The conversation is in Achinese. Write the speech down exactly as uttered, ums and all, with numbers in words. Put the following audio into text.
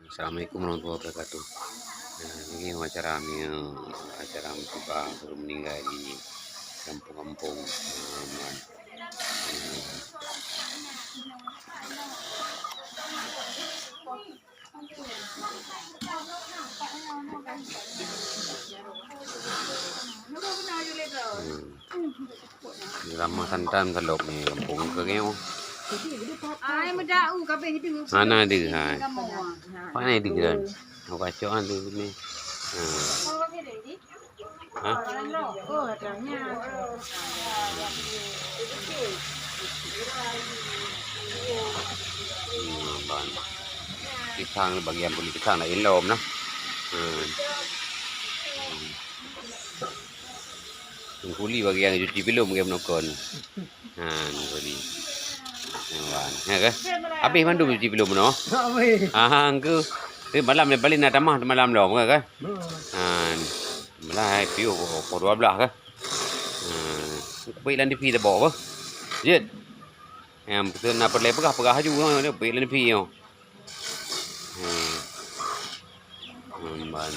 Assalamualaikum warahmatullahi wabarakatuh. Nah, ini acara kami, eh, acara musibah gurèe meninggal di kampung-kampung, eh, man. Eh, Hmm. Ramah santan salop ni kampung ke keu. Ai meudau kabeh deungon. Hana deuh hai. Pane deuh kan. Kacok kan tu ni. Ha. Ha? Hmm, ban. Pisang ni bagian kulit pisang laén lom nah. Hmm. Kuli bagian cuci pilu mungkin menokon. Ha, kuli. Ban. Ya ke? Habis mandum cuci pilu meunoe? Habis. Ah, engke. Tapi malam ni balik nak tamah malam lom ke, ke? Ha. Malam hai piôh pukul dua belas ke? Ha. Baik lam T V tabok apa? Jit. Yang betul nak perlai peugah, peugah aju, ha, baik lam T V, ha. Hmm. Hmm, ban.